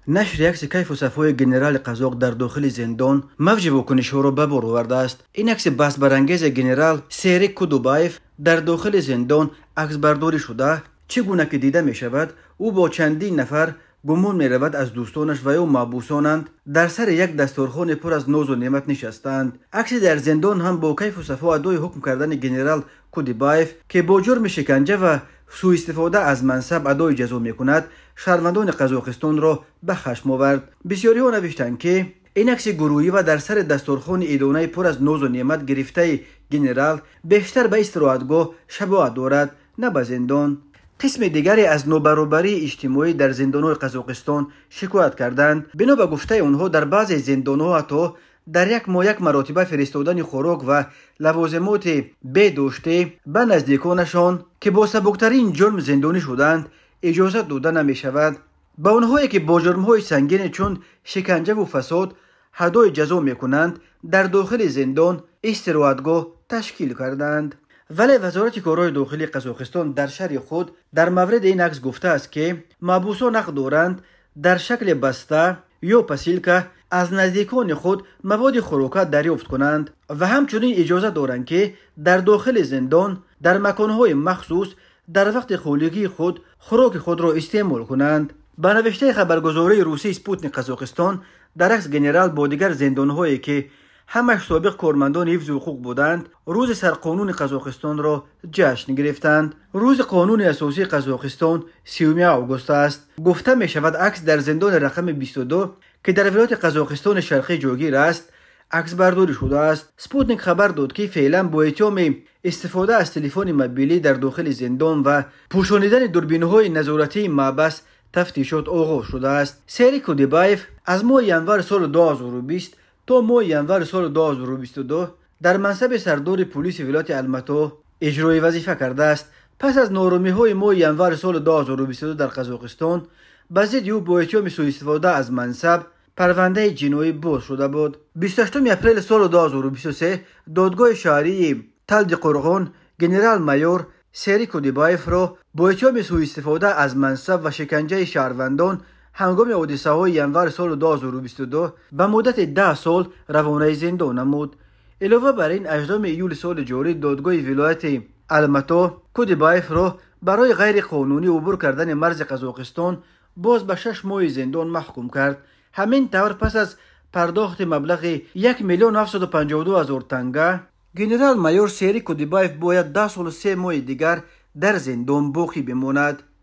Нашри акси кайфу сафои генерали қазоқ дар дохили зиндон мавҷи вокунишҳоро ба бор овардааст. Ин акси баҳсбарангези генерал Серик Кудубаев дар дохили зиндон аксбардорӣ шуда, чӣ гуна ки дида мешавад, ӯ бо чандин нафар, гумон меравад, аз дӯстонаш ва ё маҳбусонанд, дар сари як дастурхоне пур аз нозу неъмат нишастаанд. Акси дар зиндон ҳам бо кайфу сафо адои ҳукм кардани генерал Кудибаев, ки бо ҷурми шиканҷа ва сӯистифода аз мансаб адои ҷазо мекунад, шаҳрвандони Қазоқистонро ба хашм овард. Бисёриҳо навиштанд, ки ин акси гурӯҳӣ ва дар сари дастурхони идонаи пур аз нозу неъмат гирифтаи генерал бештар ба истироҳатгоҳ шабоҳат дорад, на ба зиндон. Қисми дигаре аз нобаробарии иҷтимоӣ дар зиндонҳои Қазоқистон шикоят карданд. Бино ба гуфтаи онҳо, дар баъзе зиндонҳо ҳатто дар як моҳ як маротиба фиристодани хӯрок ва лавозимоти беҳдоштӣ ба наздиконашон, ки бо сабуктарин ҷурм зиндонӣ шуданд, иҷозат дода намешавад. Ба онҳое, ки бо ҷурмҳои сангине чун шиканҷаву фасод ҳадои ҷазо мекунанд, дар дохили зиндон истироҳатгоҳ ташкил карданд. Вале Вазорати корҳои дохилии Қазоқистон дар шарҳи худ дар мавриди ин акс гуфтааст, ки маҳбусон ҳақ доранд дар шакли баста ё посылка аз наздикони худ маводи хӯрока дарёфт кунанд ва ҳамчунин иҷоза доранд, ки дар дохили зиндон дар маконҳои махсус дар вақти холигии худ хӯроки худро истеъмол кунанд. Ба навиштаи хабаргузории русии «Спутник» Қазоқистон, дар акс генерал бо дигар зиндонҳое, ки ҳамаш собиқ кормандони ҳифзи ҳуқуқ буданд, рӯзи сарқонуни Қазоқистонро ҷашн гирифтанд. Рӯзи қонуни асосии Қазоқистон 30 август аст. Гуфта мешавад, акс дар зиндони рақами 22, ки дар вилояти Қазоқистони Шарқӣ ҷойгир аст, аксбардорӣ шудааст. «Спутник» хабар дод, ки феълан бо иттиҳоми истифода аз телефони мобилӣ дар дохили зиндон ва пӯшонидани дурбинҳои назоратии маҳбас тафтишот оғоз шудааст. Серик Кудибаев аз моҳи январи соли 2020 то моҳи январи соли 2022 дар мансаби сардори пулиси вилояти Алмато иҷрои вазифа кардааст. Пас аз нооромиҳои моҳи январи соли 2022 дар Қазоқистон ба зидди ӯ бо иттиҳоми сӯистифода аз мансаб парвандаи ҷиноӣ боз шуда буд. 28 апрели соли 2023 додгоҳи шаҳрии Талдиқурғон генерал-майор Серик Кудибаевро бо иттиҳоми сӯистифода аз мансаб ва шиканҷаи шаҳрвандон ҳангоми ҳодисаҳои январи соли 2022 ба муддати 10 сол равонаи зиндон намуд. Илова бар ин, 8 июли соли ҷорӣ додгоҳи вилояти Алмато Кудибаевро барои ғайриқонунӣ убур кардани марзи Қазоқистон боз ба 6 моҳи зиндон маҳкум кард. Ҳамин тавр, пас аз пардохти маблағи 1 752 000 танга, генерал-майор Серик Кудибаев бояд 10 солу 3 моҳи дигар дар зиндон боқӣ бимонад.